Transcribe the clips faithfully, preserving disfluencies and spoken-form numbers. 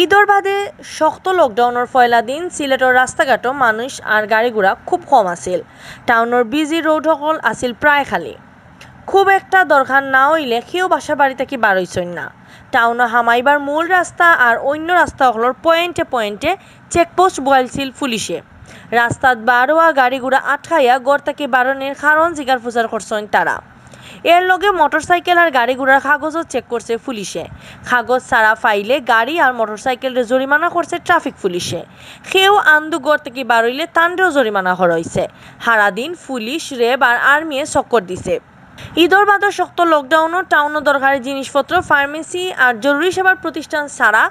ঈদর বাদে শক্ত লকডাউনর পয়লা দিন সিলেটর রাস্তাঘাটো মানুষ আর গাড়ি ঘোড়া খুব কম আছিল। টাউনর বিজি রোড হকল আছিল প্রায় খালি। খুব একটা দরকার না অইলে কেউ বাসা বাড়ি থাকি বার অইছইন না। টাউনো হামাইবার মূল রাস্তা আর অইন্য রাস্তা হকলর পয়েন্টে পয়েন্টে চেকপোস্ট বওয়াইছিল পুলিশে। রাস্তাত বার অওয়া গাড়ি ঘোড়া আটকাইয়া ঘর থাকি বারনির কারণ জিগার ফুসার করছইন তারা। এর লগে মোটরসাইকেল আর গাড়ি ঘোড়ার কাগজও চেক করছে পুলিশে। কাগজ ছাড়া পাইলে গাড়ি আর মোটরসাইকেলরে জরিমানা করছে ট্রাফিক পুলিশে। কেউ আন্দু ঘর থাকি বার অইলে তানরেও জরিমানা করা অইছে। হারাদিন পুলিশ, র‍্যাব আর আর্মিয়ে চক্কর দিছে। ঈদর বাদে শক্ত লকডাউনো টাউনো দরকারি জিনিসপত্র, ফার্মেসি আর জরুরি সেবার প্রতিষ্ঠান ছাড়া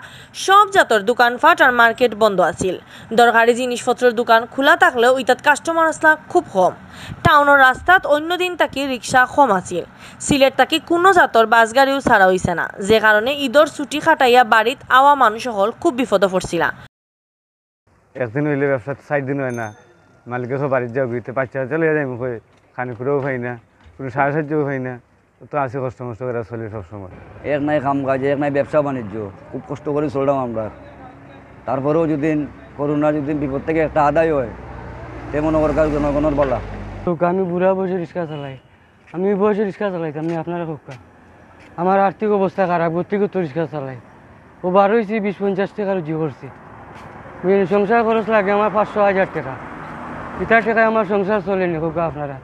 সব জাতর দোকানপাট আর মার্কেট বন্ধ আছিল। দরকারি জিনিসপত্রর দোকান খোলা থাকলেও ইতাত কাস্টমার আসলা খুব কম। টাউনর রাস্তাত অইন্য দিন থাকি রিক্সা কম আছিল। সিলেট থাকি কুনু জাতর বাস গাড়িও ছাড়া অইছে না, যে কারণে ঈদর ছুটি কাটাইয়া বাড়িত আওয়া মানুষ হকল খুব বিপদো পড়ছিলা। একদিন অইলে ব্যবসাত চাইর দিন অয় না, মালিকে কয় বাড়িত যাওগি, তে বাচ্চা কাচ্চা লইয়া যাইমু কই, খানি খুড়াও পাই না, কুনু সাহায্যও পাই না, তো আছি কষ্ট মষ্ট করি চলি সবসময়। এক নাই কাম কাজ, এক নাই ব্যবসা বাণিজ্য, খুব কষ্ট করি চললাম আমরা। তারপরেও যদি করোনা যদি বিপদ থাকি একটা আদায় অয়, তে মনে করকা জনগণর বালা। তো আমি বুড়া বয়সে রিক্সা চালাই, আমি এই বয়সে রিক্সা চালাইতাম নি, আপনারা কউক্কা। আমার আর্থিক অবস্থা খারাপ, গতিকে তো রিক্সা চালাই। ও বার অইছি বিশ পঞ্চাশ টেকা রুজি করছি। বুঝলেন, সংসার খরচ লাগে আমার পাঁচশো হাজার টেকা। ইতার টেকায় আমার সংসার চলে নি, কউক্কা আপনারা।